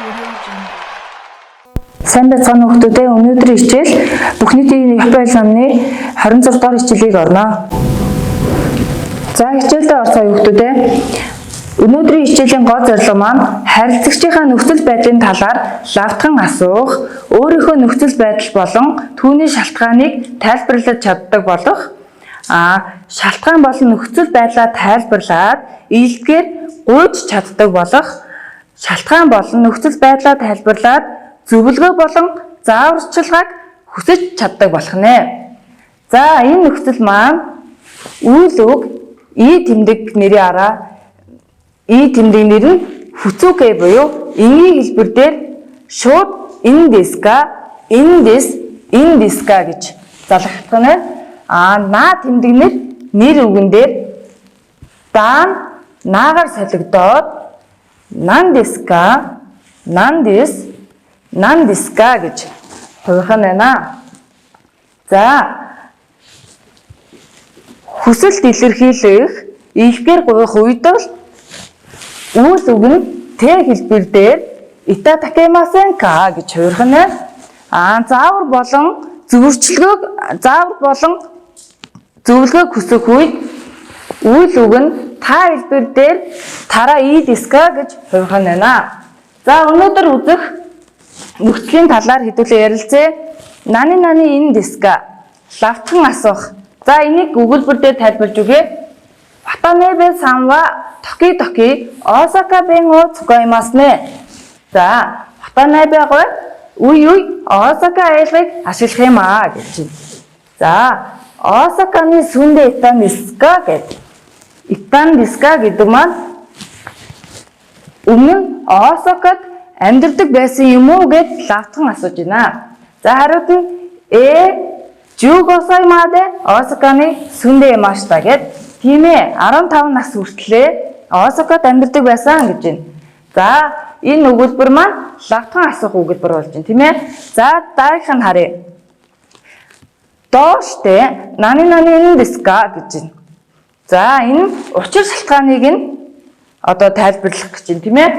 Audio Jungle. Сайн байцгаана уу хүмүүдээ. Өнөөдрийн хичээл бүх нийтийн Япон хэл номны 26 дугаар хичээлийг орно. За, хичээлдээ орцгоё, хүмүүдээ. Өнөөдрийн хичээлийн гол зорилго маань харилцагчийнхаа нөхцөл байдлын талаар лавтхан асуух, өөрийнхөө нөхцөл байдал болон түүний шалтгааныг тайлбарлаж чаддаг болох, шалтгаан болон нөхцөл байдлаа тайлбарлаад илдгээр гуйж чаддаг болох, шалтгаан болон нөхцөл байдлаа тайлбарлаад зөвлөгөө болон зааварчилгааг хүсэж чаддаг болох нэ. За, энэ нөхцөл маань үйл үг い тэмдэг нэрийн араа い тэмдэг нэр нь 普通形 буюу энгийн хэлбэр дээр шууд んですか, んです, んですか гэж залгагдах нь. な тэмдэг нэр нэр үгэн дээр だ нь な гаар солигдоод なんですか, なんです, なんですか гэж хувирах нь байна. За, хүсэлт илэрхийлэх, илгээр гуйх үед бол үйл үг нь て хэлбэр дээр いただけませんか гэж хувирах нь. Заавар болон зөвөрчлөгөөг, заавар болон зөвлөгөөг хүсэх үед үйл үг нь た хэлбэр дээр たらいいですか гэж хувирах нь байна. За, өнөөдөр үзэх нөхцөлийн талаар хэдүүлээ ярилцъя. なになにんですか лавтхан асуух. За, энийг өгүүлбэр дээр тайлбарлаж өгье. 渡辺さんは時々大阪弁を使いますね. За, 渡辺 гой үе үе Осака аялгыг ашиглах юм аа гэж байна. За, 大阪に住んでいたんですか гэд. いたんですか гэдэг маань өмнө нь Осакад амьдардаг байсан юм уу гэд лавтхан асууж байна. За, хариуд нь ええ 15歳まで大阪に住んでいました гэд. Тийм ээ, 15 нас хүртлээр Осакад амьдардаг байсан гэж байна. За, энэ өгүүлбэр маань лавтхан асуух өгүүлбэр болж байна, тийм ээ. За, дараагийнх нь харъя. どうしてなになにんですか гэж байна. За, энэ учир шалтгааныг нь одоо тайлбарлах гэж байна, тийм ээ.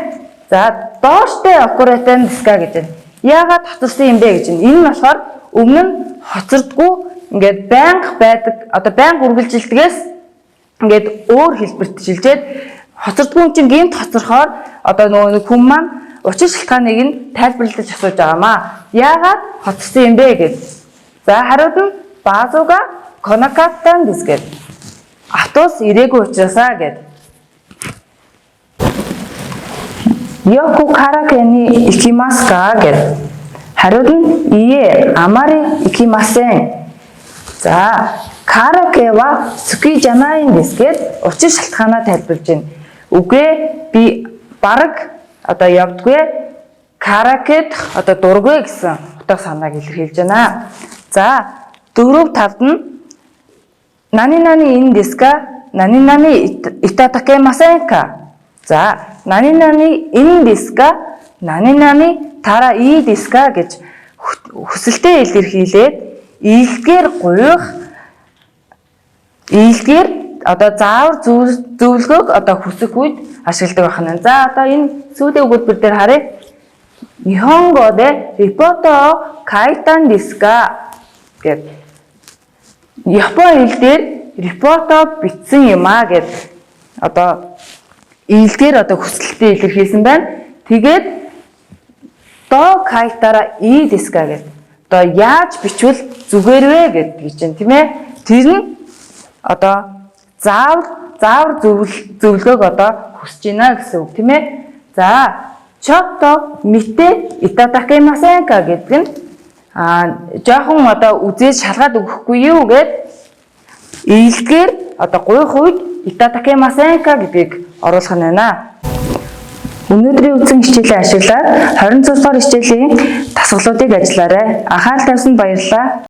За, どうして遅れたんですか гэж байна. Яагаад хоцорсон юм бэ гэж байна. Энэ нь болохоор өмнө нь хоцордгүй, ингээд байнга байдаг, одоо байнга үргэлжилдгээс ингээд өөр хэлбэрт шилжээд хоцордгүй юм чинь гэмт хоцорхоор одоо нөгөө нэг хүн маань учир шалтгааныг нь тайлбарлаж асууж байгаа маа. Яагаад хоцорсон юм бэ гэд. За, хариуд нь バスが来なかったんです гэд. Автобус ирээгүй учраас гэд. よくカラオケに行きますか гэд. Хариуд нь いいえあまり行きません. За, カラオケは好きじゃないんです гэд учир шалтгаанаа тайлбарлаж байна. Үгүй ээ, би бараг одоо явдаггүй, караокед одоо дургүй гэсэн утга санааг илэрхийлж байна. За, 4 5-д нь なになにんですかなになにいただけませんか. За, なになにんですかなになにたらいいですか гэж хүсэлтээ илэрхийлээд илгээр гуйх, илгээр одоо заавар зөвлөгөөг одоо хүсэх үед ашигладаг байна. За, одоо энэ сүүлийн өгүүлбэр дээр харъя. 日本語でレポートを書いたんですか гэд. Япон хэл дээр レポート бичсэн юм аа гэд одоо илгээр одоо хүсэлтээ илэрхийлсэн байна. Тэгээд どう書いたらいいですか гэд. Одоо яаж бичвэл зүгээр вэ гэдэг чинь, тийм ээ. Тэр нь одоо заавар зөвлөгөөг одоо хүсэж байна гэсэн үг, тийм ээ. За, ちょっと見ていただけませんか гэдэг нь жоохон одоо үзээд шалгаад өгөхгүй юу гэд илгээр одоо гуйх үед いただけませんか гэдгийг оруулах нь байна. Өнөөдрийн үзсэн хичээлээ ашиглаад 26 дугаар хичээлийн дасгалуудыг ажиллаарай. Анхаарал тавьсанд баярлалаа.